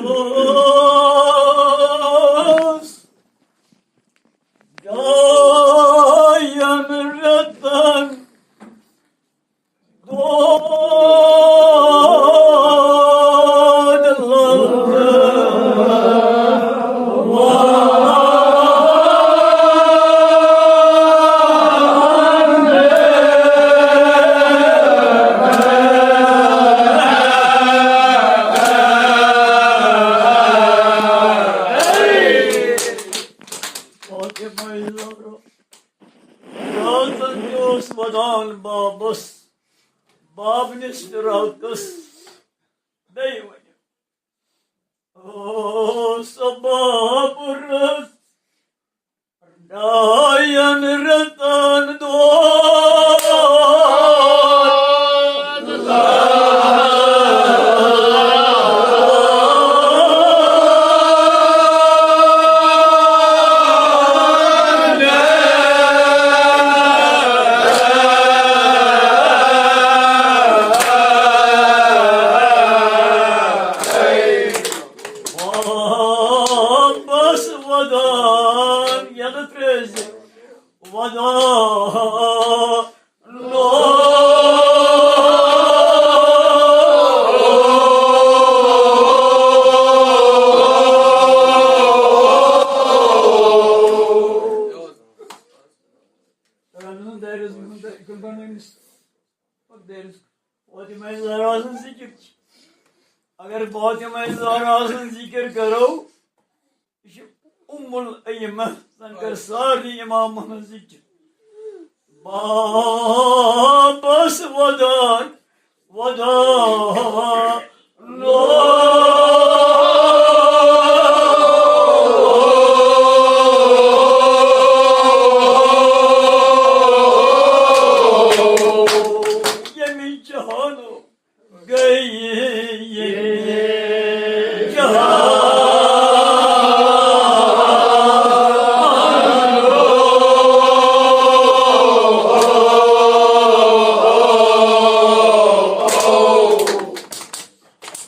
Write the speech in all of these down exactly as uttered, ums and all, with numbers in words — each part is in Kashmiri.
اوس ڈاین رٮ۪تن دود لگومُت۔ فاطمہ زہرا راتن تہِ اوس ودان بابس، بابنِس فراقس۔ بیٚیہِ ؤنِو، او سۄ باب رٕژ ڈاین رٮ۪تن دود۔ واپس ودان یَنہٕ ترٛیزِ ودان۔ فاطمہ زہرا سٕنٛز ذِکِر چھِ۔ اگر فاطمہ زہرا سٕنٛز ذِکِر کرو، یہِ چھِ ام الائمہ، زن کر سارنٕے امامن ہٕنٛز ذِکِر۔ بابس ودان، ودان۔ ییٚمہِ جہانُک گٔیہِ ییٚمہِ جہانُک۔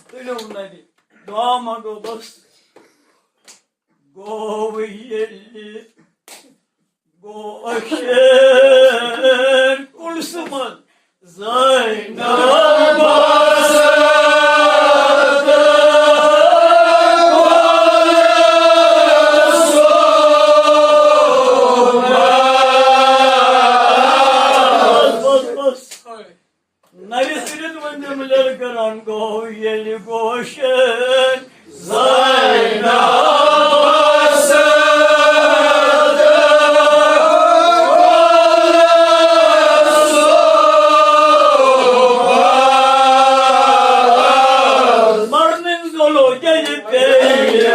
تُلِو نبی، دعا منٛگو بس۔ گوٚو ییٚلہِ گوٚو شیر کُلثومن زینب۔ بس، بس، بس۔ نَرِ تُلِتھ ؤنِم لِل کران گوٚو ییٚلہِ گوشن زینب۔ مرنٕے زولو ییٚلہِ پیٚیہِ۔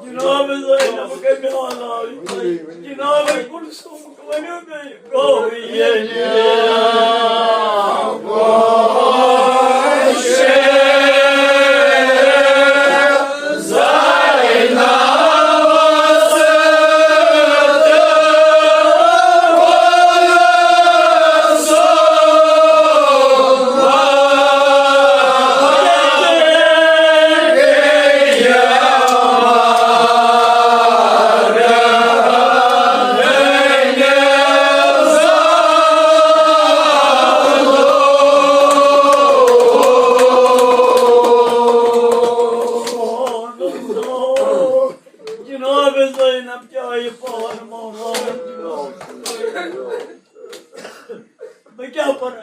جناب زینب کمہِ حال آیہِ؟ جناب کلثوم ؤنِو مےٚ، گوٚو ییٚلہِ زینب کیٛاہ آیہِ پاوَر مولا۔ بہٕ کیٛاہ پَرٕ؟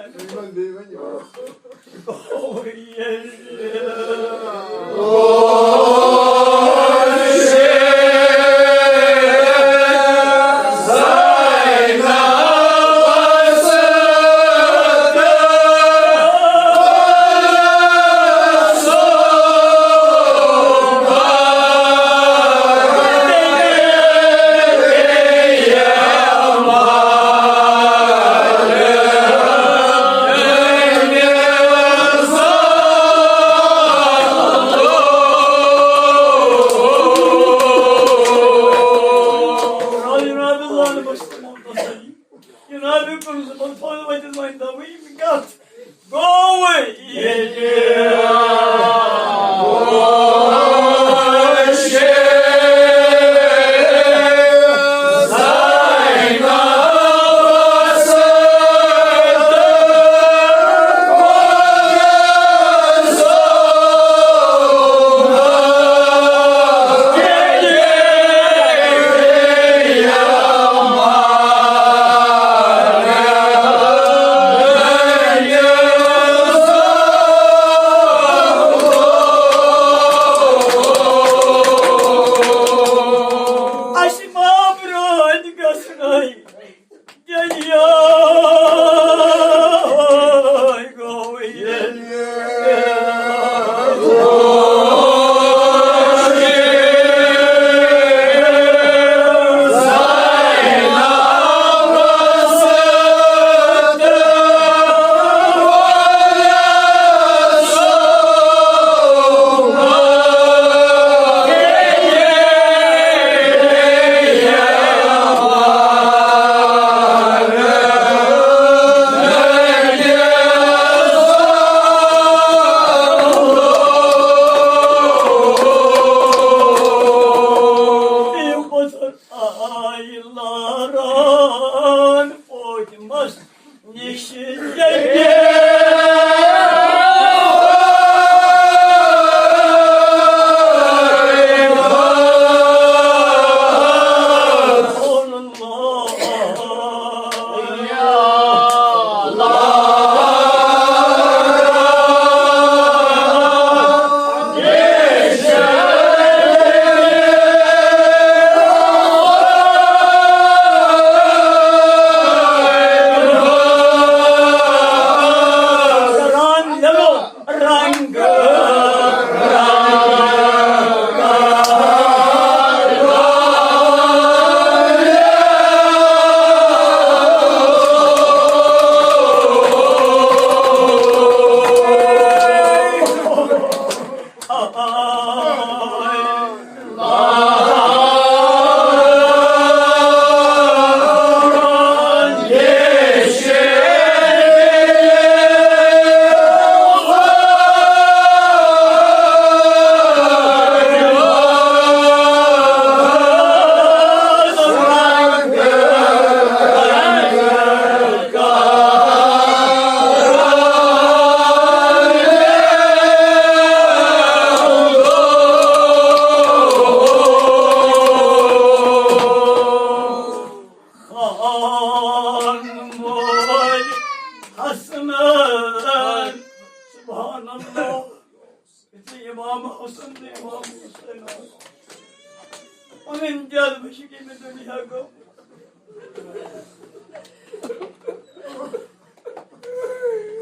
جناب، کُن زٕ بَل تھوٚد ؤتھِتھ وۄنۍ دَوٕے کَتھ گوٚوٕے ییٚتہِ۔ اَسہِ ما برٛونٛہہ گژھنَے، ییٚلہِ یاد گوٚو ییٚلہِ۔ آے لاران پوتۍ مَس نِش ییٚتہِ۔ خانموے حسنن۔ سبحان اللہ۔ یُتھُے امام حسن تہٕ امام حسین پنٕنۍ جذبہٕ چھِ کٔمِس دُنیا گوٚو۔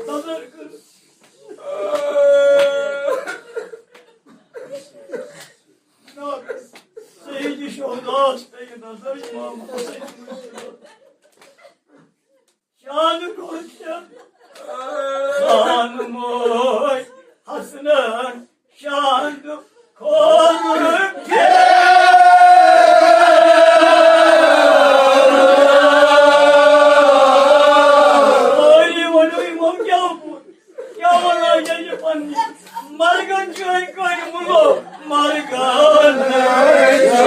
نظر کٔر۔ جناب سید شہداہس پیٚیہِ نظر امام حسین۔ شان کھوٚت خانموے حسنن، شان کھوٚت۔ سٲری ؤنِو یِمو کیٛاہ ووٚن؟ کیٛاہ وَنان چھےٚ یہِ پننہِ مرگن جٲے کٔرۍ مُلو، مرگن جٲے۔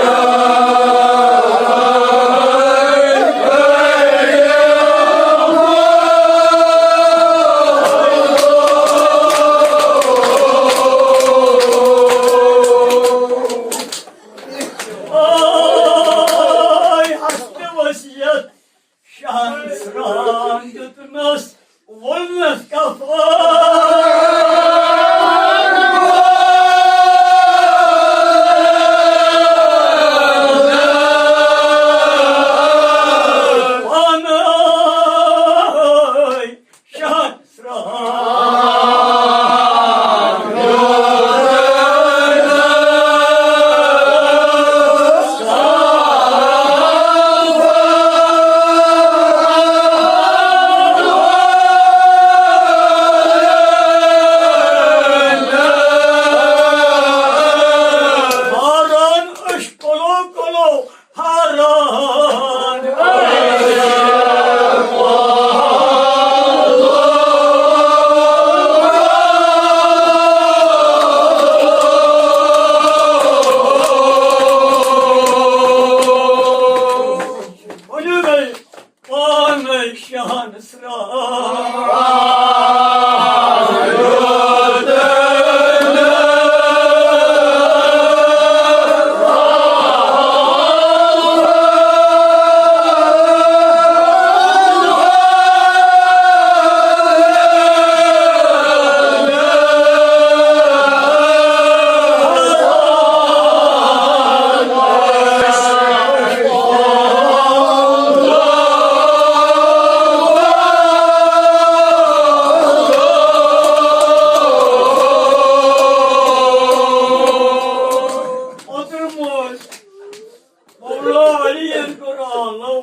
لو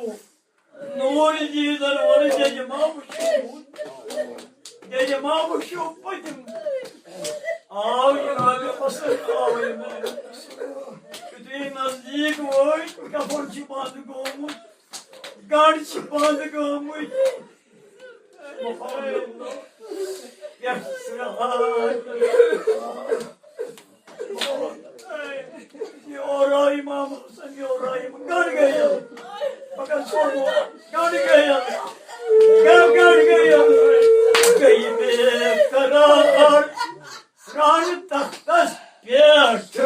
نور دیٖدن ووٚن، جج محمد شوٗب، جج محمد شوٗب پٔتِم۔ آو جناب حسن، آو امام حسن۔ یُتھُے نزدیٖک وٲتۍ، کفن چھُ بنٛد گوٚمُت، گنٛڈ چھِ بنٛد گٲمٕتۍ۔ یتھ سرٛان۔ یہِ اورا امام حسن، یہِ اورا امام، گنٛڈ گٔیَم۔ مگر سومو، گنٛڈ گٔیَم۔ گنٛڈ، گنٛڈ گٔیَم۔ گٔیہِ بے قرار۔ سرٛانہِ تختس پٮ۪ٹھ۔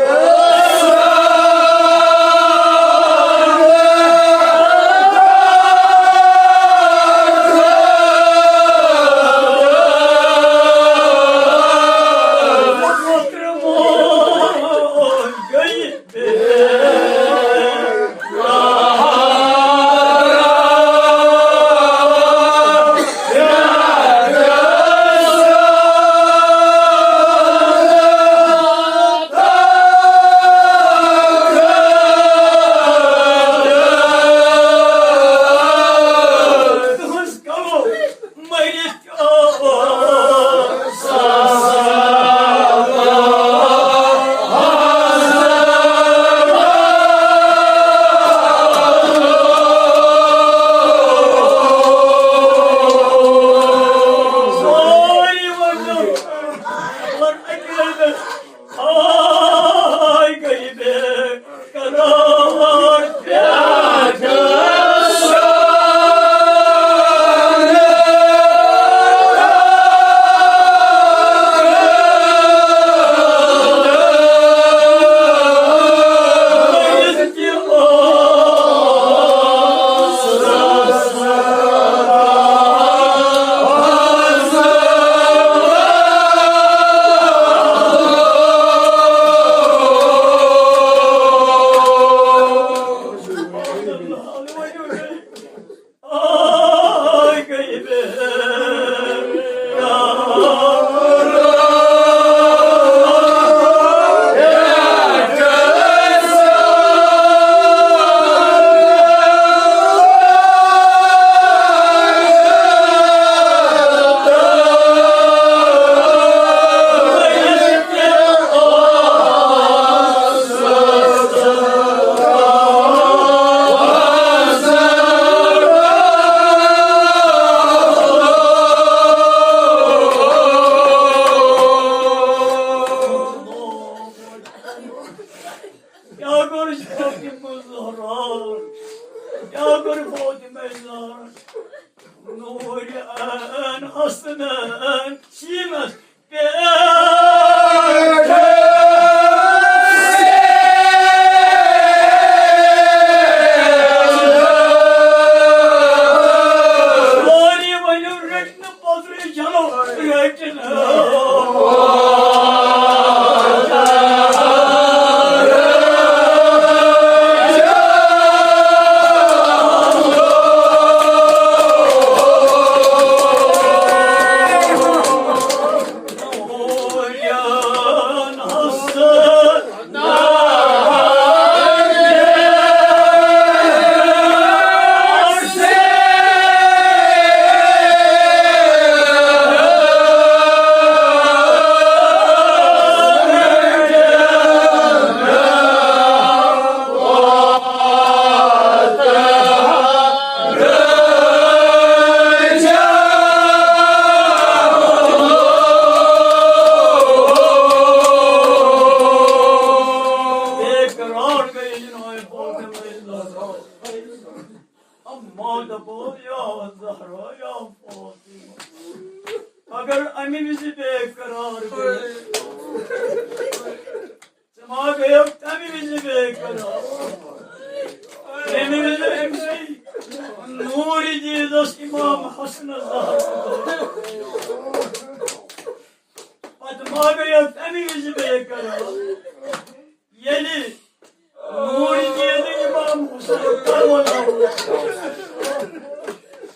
کیٛاہ کوٚر فاطمہ زہرا؟ کیٛاہ کوٚر فاطمہ زہرا؟ نور عین حسنین سیٖنس پٮ۪ٹھ۔ سٲری ؤنِو، رٔٹۍ نہٕ پوٚزُے، چلو، رٔٹۍ نہٕ۔ اما دپو یا زہرا یا فاطمہ، اگر امی وِزِ بے قرار گٔے، ژٕ ما گٔیَکھ تَمہِ وِزِ بے قرار؟ ییٚمہِ وِزِ أمۍ سٕے نوٗرِ دیٖدَس اِمام حسنَس زہر کوٚر۔ پَتہٕ ما گٔیَکھ تَمہِ وِزِ بے قرار؟ ییٚلہِ نوٗرِ دیٖدٕ اِمام حسین کربلا۔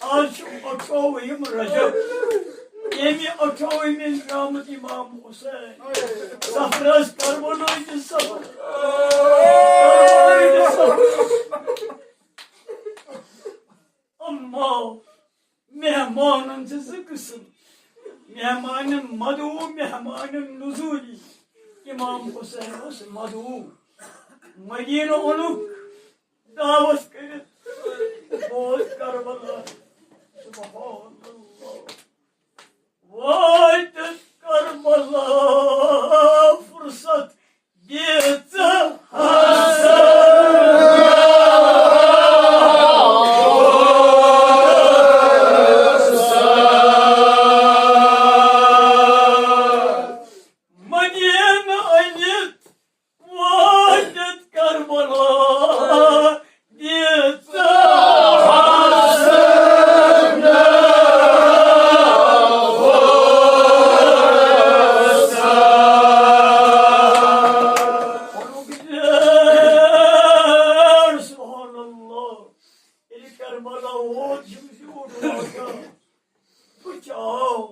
آز چھُ اَٹھووُہِم رجب۔ ییٚمہِ اَٹھووُہمہِ درٛامُت اِمام حسین۔ سفرس کربلٲے تہِ سفر۔ کربلٲے تہِ سفر۔ چھِ زٕ قٕسم، مہمان مدعو، مہمان نزولی۔ امام حسین اوس مدعو، مدینہ اونُکھ، دعوت کٔرِتھ، ووت کربلا۔ سبحان اللہ۔ واتت کربلا، فرصت دِژ حسن۔ مدینہ أنِتھ واتت کربلا، دِژ حسن۔ سبحان اللہ۔ ییٚلہِ کربلا ووت، یِم زیوٗٹھ واقعہ۔ بہٕ کیٛاہ آو؟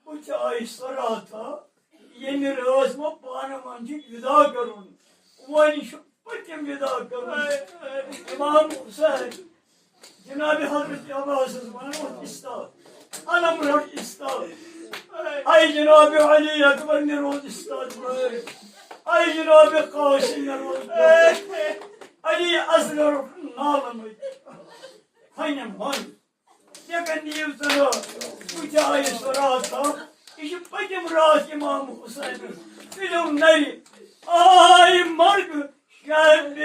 بہٕ چھُس آیہِ سۄ راتھا، ییٚمہِ رٲژ مےٚ پانہٕ وۄنۍ چھُ وِدا کَرُن۔ وۄنۍ چھُ پٔتِم وِدا کَرُن۔ امام حسین، جناب حضرت عباسَس وَنان اوس استاد، علم رَٹ استاد۔ اے جناب علی اکبر، مےٚ روز استاد۔ اے جناب قاسم، مےٚ روز استاد۔ علی اصغر نالہٕ مٔتۍ۔ ہَنہِ منٛز۔ ژےٚ کَتہِ نِیِو ژٕ راتھ؟ وٕچھ آیہِ سۄ راتھ تام۔ یہِ چھُ پٔتِم راتھ امام حسینَس۔ تُلِو نَرِ۔ آے مرگ شبِ۔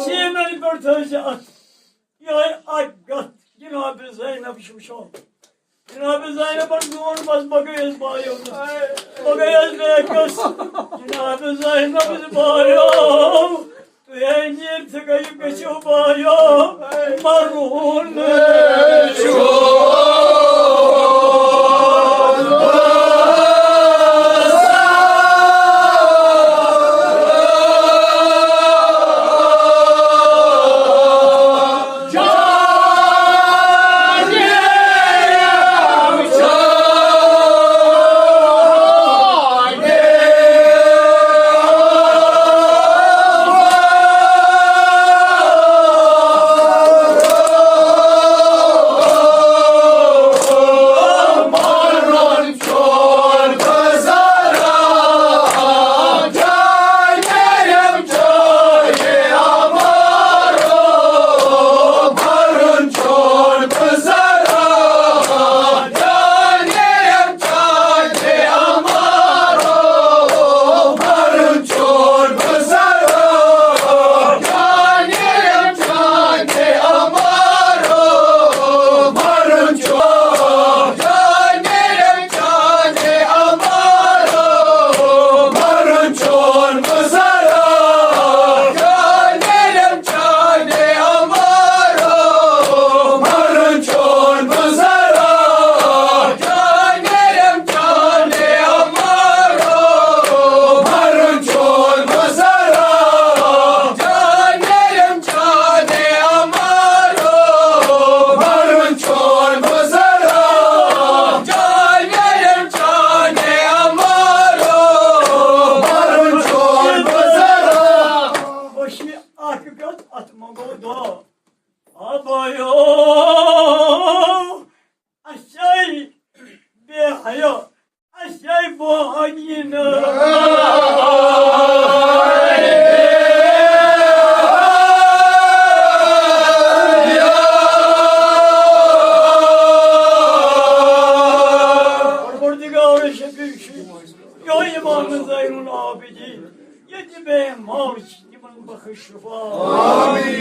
سیٖنَن پٮ۪ٹھ تھٲوۍ زِ اَتھ۔ یِہوٚے اَکھ گَتھ جناب زینب چھِ وٕچھان۔ جناب زینبن زون بس بہٕ گٔیَس بایو نہٕ۔ بہٕ گٔیَس بیکس۔ جناب زینب زِ بایو، تُہۍ ہے نیٖر تہِ گٔیِو گٔژھِو بایو۔ مرُن چھُ۔ اکھ کتھ اتھ منٛگو دعا۔ ابایو، اسے بے حیا، اسے بہانین۔ پروردگار شفیع، یو امام زین العابدین، یہ بے مال، تمن بخش شفا۔ آمین۔